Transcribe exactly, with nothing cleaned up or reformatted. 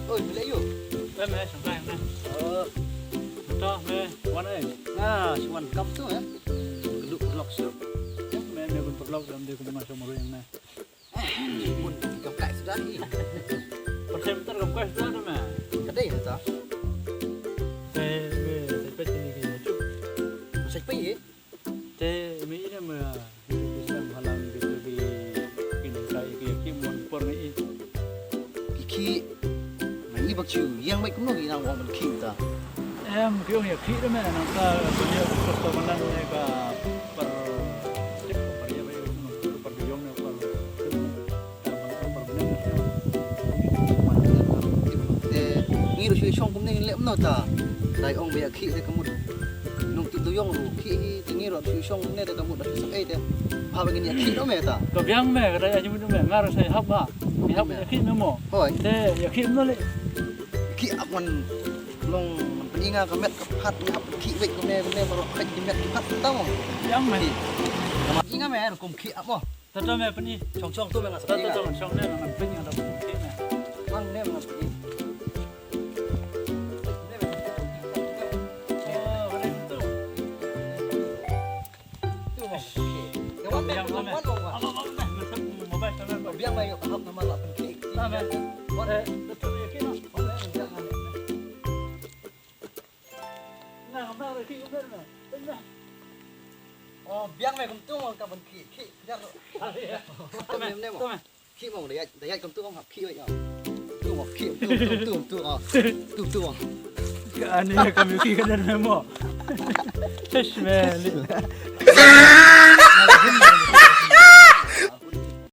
Oi, me leh ïu? Eh, me shong kai ne. Oh. To me wan ai. Nga shong wan kam tu eh. Kadu paralok shu. Me me bun paralok dam de kum nga shong marwei ne. Bun kam kai suda ni. Percent ter kam kai suda tu me. Kadei na ta. Te me te pet ni ki ju. Sai pe ye. Te me ina me, me ki sam halang ki tu ki, ki nang kai ki ki mon por me i. Ki ki me i bak chu yang mai kumno ki nang wang ban ki ta. Em ki ong ya ki de me nang ka ko ya ko to man ne ka par tip par ya bai par de yong ne par. Te ngi ruh shu shong kumne ngin leh kumno ta. Dei ong ba ïa khih te ka mut. Nongtip dewïong ruh khih hi te ngi ruh shu shong kumne te ka mut da shu sep ei te. Pha ba ngin ïa khih noh me ta. Ka biang me ka dei ïa jingmut me nga ruh sa ïa hap ba. Ïa hap ïa khih me mo. Hoi. Te ïa khih kumno leh. Khih ap ngan long pynïnga ka met ka phat ngi hap khih wei kumne kumne baroh khait ki met ki phat ta mo. Biang me. Khih. Ka mat ïa nga me ruh kum khih ap mo. Tato me pynï. Chong chong tu me ngan sa pynï. Tato chong ne me ngan pynï ngan pynï. Mang ne me ngan pynï. Tu me. Biang me. Biang me. Biang me. Biang me. Oh, biang me kumtu mo ka ban khih, khih, biang. Khih mo, da ïaid, da ïaid kumtu mo, khih wei. Tu mo, khih, tu, tu, tu, tu, ah. Tu, tu mo. Ka ani ka mi khih ka dan me mo. Chesh me.